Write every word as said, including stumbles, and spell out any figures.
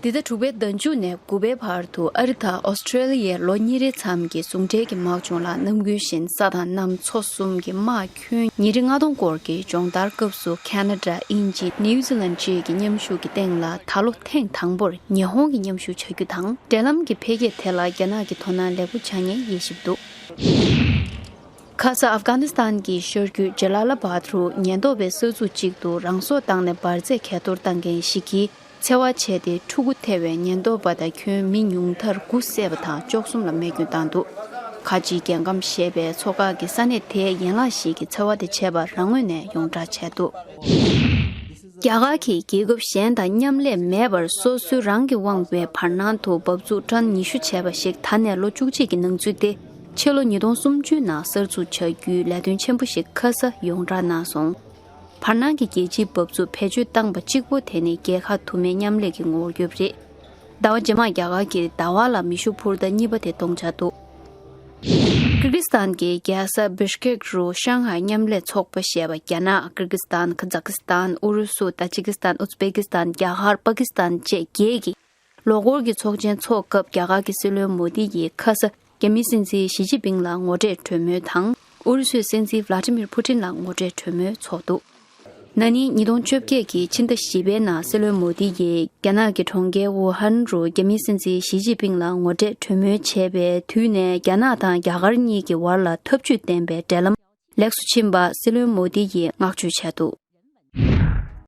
འདི་ཟླ་དྲུག་པའི་ཟླ་མཇུག་ནས་དགུ་པའི་བར་དུ་ཨ་རི་དང་ཨོ་སི་ཀྲེ་ལི་ཡའི་ལོ་གཉིས་རེའི་མཚམས་ཀྱི་ཟུང་འབྲེལ་གྱི་དམག་སྦྱོང་ལ་ནམ་རྒྱུན་བཞིན་ས་དང་གནམ་མཚོ་གསུམ་གྱི་དམག་ཁྱོན་ཉིས་ཁྲི་ལྔ་སྟོང་སྐོར་གྱི་སྦྱོང་བརྡར་སྐབས་སུ་ཁ་ན་ཌ། དབྱིན་ཇི། ནིའུ་ཛི་ལན་བཅས་ཀྱི་མཉམ་ཞུགས་ཀྱི་སྟེང་ལ་ད་ལོ་ཐེངས་དང་པོར་ཉི་ཧོང་གི་མཉམ་ཞུགས་བྱ་རྒྱུ་དང་། འབྲེལ་ལམ་གྱི་འཕེལ་རྒྱས་དེ་ལ་རྒྱ་ནག་གིས་དོ་སྣང་ལེགས་པོ་བྱ་ངེས་ཡིད་ཞིབ་འདུག་ཁ་ས་ཨབ་གྷ་ནི་སི་ཐན་གྱི་ཤར་རྒྱུད་ཇ་ལ་ལ་བྷ་དུ་ཉེན་རྟོག་པའི་ས་ཚུགས་གཅིག་ཏུ་རང་སྲོག་བཏང་ནས་འབར་རྫས་གས་གཏོར་བཏང་མཁན་ཞིག་གིས་འཚེ་བ་བྱས་ཏེ་ཕྲུ་གུ་ཐེ་བའི་ཉེན་རྟོག་པ་དང་ཁྱོན་མི་ཉུང་མཐར་དགུ་བསད་པ་དང་བཅུ་གསུམ་ལ་རྨས་སྐྱོན་བཏང་འདུག་ཁ་ཆེའི་རྒྱལ་ཁམས་ཞེས་པའི་མཚོ་ཁག་གི་ས་གནས་དེའི་ཡན་ལག་ཞིག་གིས་འཚེ་བ་དེ་བྱས་པ་རང་ངོས་ནས་ཡོངས་བསྒྲགས་བྱས་འདུག་རྒྱ་གར་གྱིས་རྒྱལ་ཁབ་གཞན་དང་མཉམ་ལས་མེད་པར་སོ་སོའི་རང་གི་དབང་བའི་བར་སྣང་དུ་འབབ་ཚུགས་ཊོན་ཉི་ཤུ་བྱས་པ་ཞིག་ད་ནས་ལོ་བཅུ་གཅིག་གི་ནང་ཚུད་དེ། ཕྱི་ལོ་ཉིས་སྟོང་སུམ་ཅུ་ནང་གསར་འཛུགས་བྱ་རྒྱུའི་ལས་དོན་ཆེན་པོ་ཞིག་ཁ་ས་ཡོངས་བསྒྲགས་གནང་སོང་། བར་སྣང་གི་རྒྱལ་སྤྱིའི་འབབ་ཚུགས་བེད་སྤྱོད་བཏང་པ་གཅིག་པོ་དེ་ནི་རྒྱལ་ཁབ་དུ་མའི་མཉམ་ལས་ཀྱི་ངོ་བོར་གྱུར་པ་རེད། ཟླ་བ་རྗེས་མར་རྒྱ་གར་གྱིས་ཟླ་བ་ལ་མེ་ཤུགས་འཕུར་མདའ་གཉིས་པ་དེ་གཏོང་འཆར་འདུག་ཀིར་གྷི་སི་ཐན་གྱི་རྒྱལ་ས་བིཤ་ཀེག་རུ་ཤང་ཧའེ་མཉམ་ལས་ཚོགས་པ་ཞེས་པ་རྒྱ་ནག་ཀིར་གྷི་སི་ཐན། ཁ་ཛ་ཀི་སི་ཐན། ཨུ་རུ་སུ། ཏ་ཇི་ཀི་སི་ཐན། ཨུ་ཛི་བེ་ཀི་སི་ཐན། རྒྱ་གར། པ་ཀི་སི་ཐན་བཅས་བརྒྱད་ཀྱི་ལོ་འཁོར་གྱི་ཚོགས་ཆེན་འཚོགས་སྐབས་རྒྱ་གར་གྱི་སྲིད་བློན་མོ་དི་ཡིས་ཁ་ས་རྒྱ་མིའི་སྲིད་འཛིན་ཞི་ཅིན་ཕིང་ལ་ངོ་འཕྲད་གྲོས་མོལ་དང་། ཨུ་རུ་སུའི་སྲིད་འཛིན་ཝླ་ཏི་མིར་ཕུ་ཏིན་ལ་ངོ་འཕྲད་གྲོས་མོལ་འཚོགས་འདུག་ན་ནིང་ཉིས་སྟོང་བཅོ་བརྒྱད་ཀྱི་ཕྱི་ཟླ་བཞི་པའི་ནང་སྲིད་བློན་མོ་དི་ཡིས་རྒྱ་ནག་གི་གྲོང་ཁྱེར་ཝུ་ཧན་རུ་རྒྱ་མིའི་སྲིད་འཛིན་ཞི་ཅིན་ཕིང་ལ་ངོ་འཕྲད་གྲོས་མོལ་བྱས་པའི་དུས་ནས་རྒྱ་ནག་དང་རྒྱ་གར་གཉིས་ཀྱི་བར་ལ་འཐབ་ཇུས་ལྡན་པའི་འབྲེལ་ལམ་ལེགས་སུ་ཕྱིན་པ་སྲིད་བློན་མོ་དི་ཡིས་བསྔགས་བརྗོད་བྱས་འདུག